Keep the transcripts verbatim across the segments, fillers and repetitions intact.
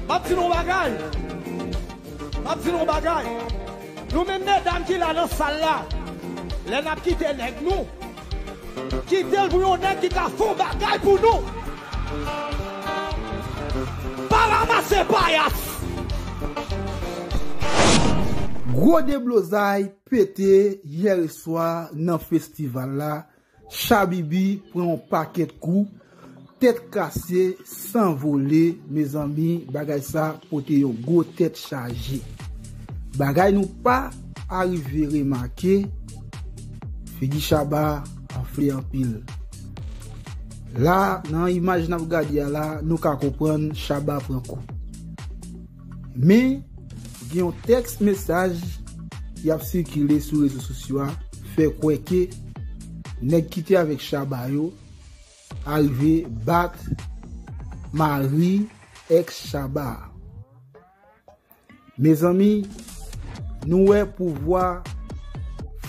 M ap di nou yon bagay. M ap di nou yon bagay. Nou menm medam ki la nan sal la, lè n ap kite nèg nou, kite l pou yon nèg ki ka fè yon bagay pou nou. Pa ranmase payas. Gwo deblozay pete yè swa nan festival la. Shabibi pran yon pakèt kou, tèt kase, san vole, mezanmi, bagay sa pote yon gwo tèt chaje. Bagay nou pa arive remake, figi Shabba anfle anpil. La, nan imaj n ap gade a la, nou ka konprann Shabba pran kou. Men, gen yon tèks mesaj ki ap sikile sou rezo sosyo a fè kwè ke nèg ki te avèk Shabba yo arive bat mari èks Shabba a. Mezanmi, nou wè pouvwa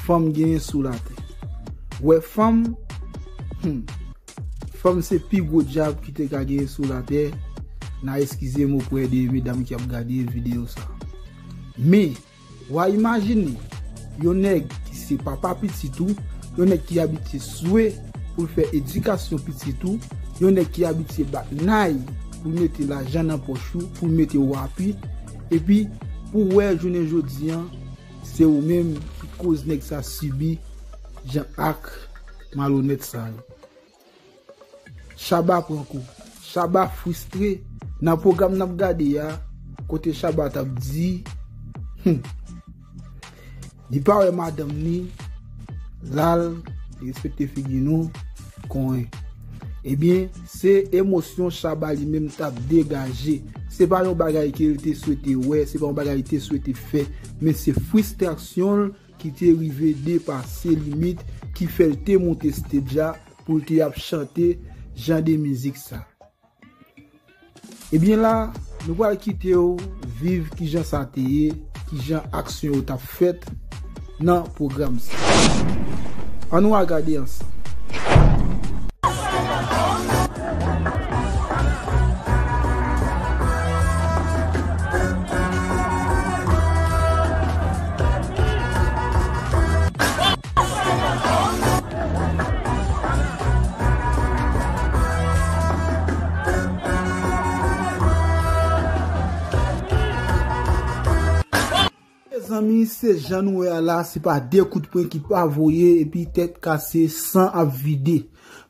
fanm genyen sou latè. Wè fanm, hmm, fanm se pi gwo dyab ki te ka genyen sou latè. N a eskize m oprè de medam ki ap gade videyo sa. Men, w a imajine yon nèg ki se papa pitit ou, yon nèg ki abitye swe pou l fè edikasyon pitit ou, yon nèg ki abitye bat nay pou l mete lajan nan pòch ou, pou l mete w api, epi pou w wè jounen jodi an, se ou menm ki koz nèg sa sibi jan ak malonèt sa yo. Shabba pran kou. Shabba fristre. Nan pwogram n ap gade a, kote Shabba t ap di, hmm, li pa wè madanm ni, l al, respekte figi nou, konyen. Ebyen, se emosyon Shabba li menm t ap degaje. Se pa yon bagay ke l te swete wè, se pa yon bagay li te swete fè, men se fristrasyon l ki te rive depase limit ki fè l te monte stage la pou l te ap chante jan de mizik sa. Ebyen la, nou pral kite w viv kijan sa te ye, kijan aksyon yo t ap fèt nan pwogram sa. Ann nou al gade ansanm. Mezanmi, se jan nou wè a la, se pa de kout pwen ki pa voye, epi tèt kase, san ap vide.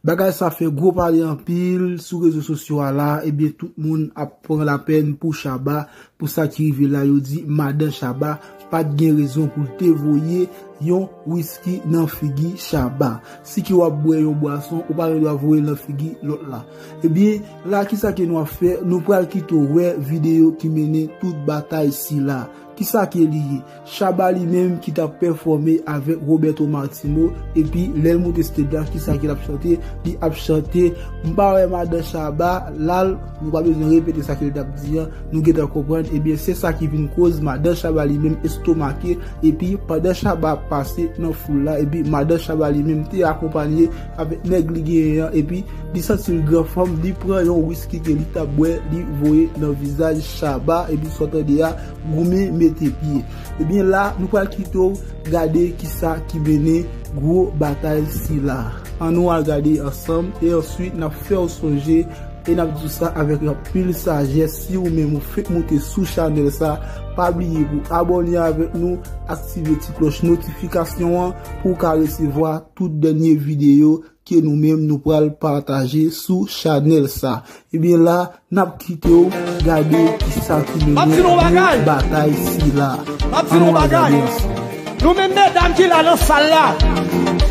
Bagay sa fè gwo pale anpil sou rezo sosyo a la, ebyen tout moun ap pran lapèn pou Shabba, pou sa ki rive la, yo di madan Shabba pa t gen rezon pou l te voye yon wiski nan figi Shabba. Si ke w ap bwè yon bwason, ou pa gen dwa voye l nan figi lòt la. Ebyen, la kisa ke nou ap fè? Nou pral kite w wè videyo ki mennen tout batay sila. Kisa ke li ye? Shabba li menm ki t ap pèfòme avèk Roberto Martino, epi lè l moute stage la, kisa ke l ap chante? Li ap chante, "M pa wè madan Shabba, l al," nou pa bezwen repete sa ke l t ap di an, nou gentan konprann, ebyen, se sa ki vin koz madan Shabba li menm estomake, epi pandan Shabba ap pase nan foul la, epi madan Shabba li menm te akonpanye avèk nèg li genyen an, epi li santi l gran fanm, li pran yon wiski ke li t ap bwè, li voye nan vizaj Shabba, epi sa w tande a, goumen mete pye. Ebyen la, nou pral kite w gade kisa ki mennen gwo batay sila. Ann nou al gade ansanm, e answit n ap fè w sonje, e n ap di w sa avèk anpil sajès, si ou menm ou fenk moute sou chanèl sa, pa bliye pou abòne avèk nou, aktive ti klòch notifikasyon an pou w ka resevwa tout dènye videyo ke nou menm nou pral pataje sou chanèl sa. Ebyen la, n ap kite w gade kisa ki mennen gwo batay sila. Ann nou al gade ansanm. Nou menm medam ki la nan sal la,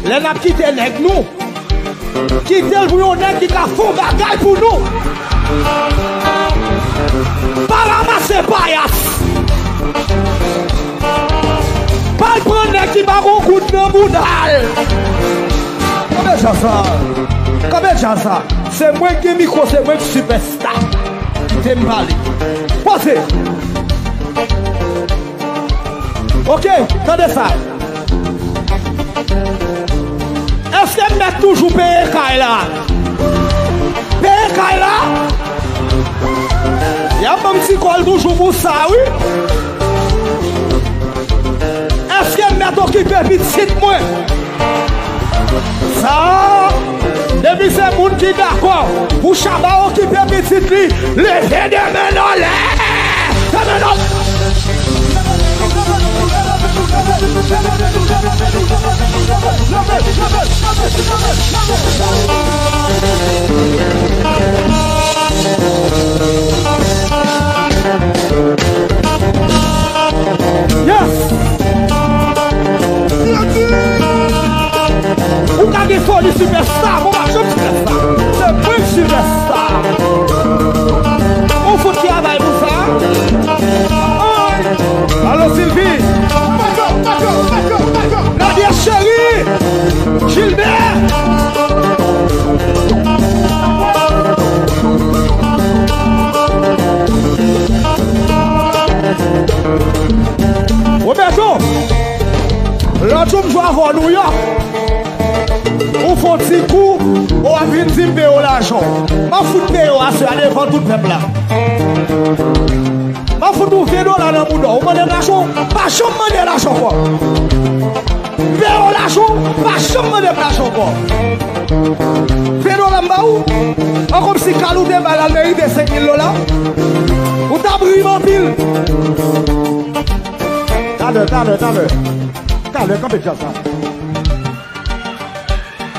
lè n ap kite nèg nou, kite l pou yon nèg ki ka fè yon bagay pou nou. Pa ranmase payas. Pa al pran nèg ki pa gon goud nan bouda l. Kanpe djaz la. Kanpe djaz la. Se mwen ki gen mikwo, se mwen ki sipèsta. Kite m pale. Poze. Ok, tande sa. Èske m mèt toujou peye kay la? Peye kay la? Y ap ban m ti Kòl toujou pou sa, wi. Èske m mèt okipe pitit mwen? Sa, depi se moun ki dakò pou Shabba okipe pitit li, leve de men anlè. De men anlè. Yes! Ou ka gen foli sipèsta, bon, pa janm sipèsta. Se mwen sipèsta. Ou fout travay pou sa. Ay! Alo, Sylvie! Nadia chérie! Gilbert! Roberto! Lòt jou m jwe avè w Nouyòk. Ou fè yon ti kou, ou ap vin di m peye w lajan w. M ap fout peye w aswè a devan tout pèp la. M ap fout ou ven dola nan bouda w. Ou mande m lajan w, pa janm mande lajan ankò. M peye w lajan w, pa janm mande m lajan ankò. Ven dola m ba ou, an kòmsi kal ou te bay la merite senk mil dola, ou t ap ri m anpil. Talè, talè, talè. Talè, kanpe djaz la.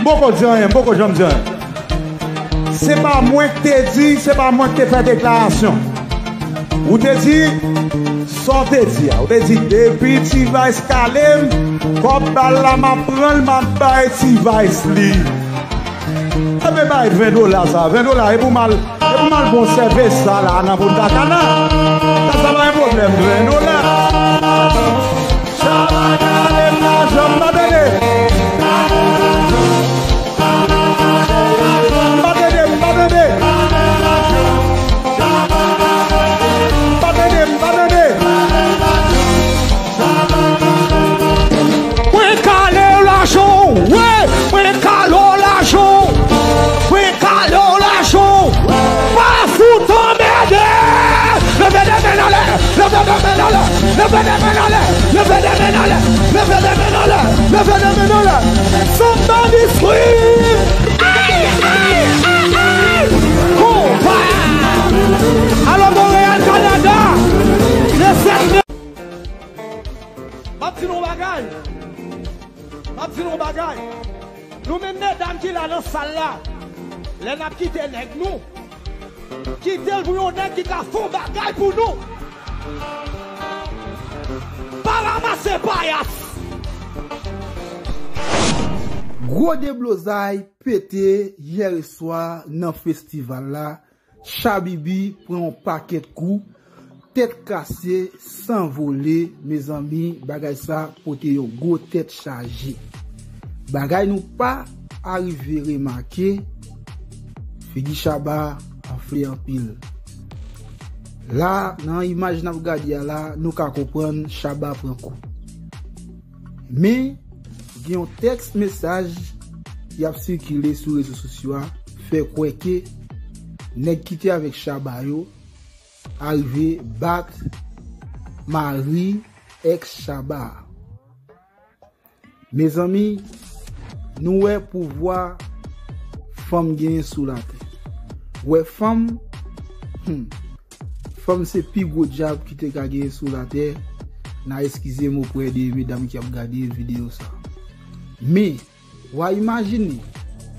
M poko di anyen, m poko janm di anyen. Se pa mwen k te di, se pa mwen k te fè deklarasyon. Ou te di sa w te di a. Ou te di, depi T-Vice kale m, kòb bal la, m ap pran l, m ap bay T-Vice li. Enben, bay ven dola sa. Ven dola, e pou m al, e pou m al bon sèvis sa la, nan Punta Cana. Sa, sa pa yon pwoblèm, ven dola. Shabba kale m lajan m, m pa tande. M pa tande, m pa tande. M pa tande, m pa tande. Mwen kale w lajan w, wi, mwen kale w lajan w. Mwen kale w lajan w. Pa fout anmède. Leve de men anlè. Leve de men anlè. Leve de men anlè. Leve de men anlè. Leve de men anlè. Leve de men anlè. Somebody scream. Ay, ay, ay, ay. Konpa. Alò, Montréal, Canada. Le sept mai. M ap di nou yon bagay. M ap di nou yon bagay. Nou menm medam ki la nan sal la, lè n ap kite nèg nou, kite l pou yon nèg ki ka fè yon bagay pou nou. Pa ranmase payas. Gwo deblozay pete yè swa nan festival la. Shabibi pran yon pakèt kou, tèt kase, san vole, mezanmi, bagay sa pote yon gwo tèt chaje. Bagay nou pa arive remake, figi Shabba anfle anpil. La, nan imaj n ap gade a la, nou ka konprann Shabba pran kou. Men, gen yon tèks mesaj ki ap sikile sou rezo sosyo a fè kwè ke nèg ki te avèk Shabba yo arive bat mari èks Shabba a. Mezanmi, nou wè pouvwa fanm genyen sou latè. Wè fanm, hmm, fanm se pi gwo dyab ki te ka genyen sou latè. N a eskize m oprè de medam ki ap gade videyo sa. Men, w a imajine,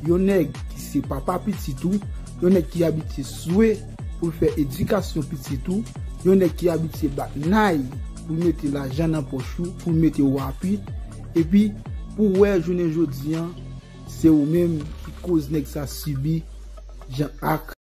yon nèg ki se papa pitit ou, yon nèg ki abitye swe pou l fè edikasyon pitit ou, yon nèg ki abitye bat nay pou l mete lajan nan pòch ou, pou l mete w rapid, epi pou w wè jounen jodi an, se ou menm ki koz nèg sa sibi jan ak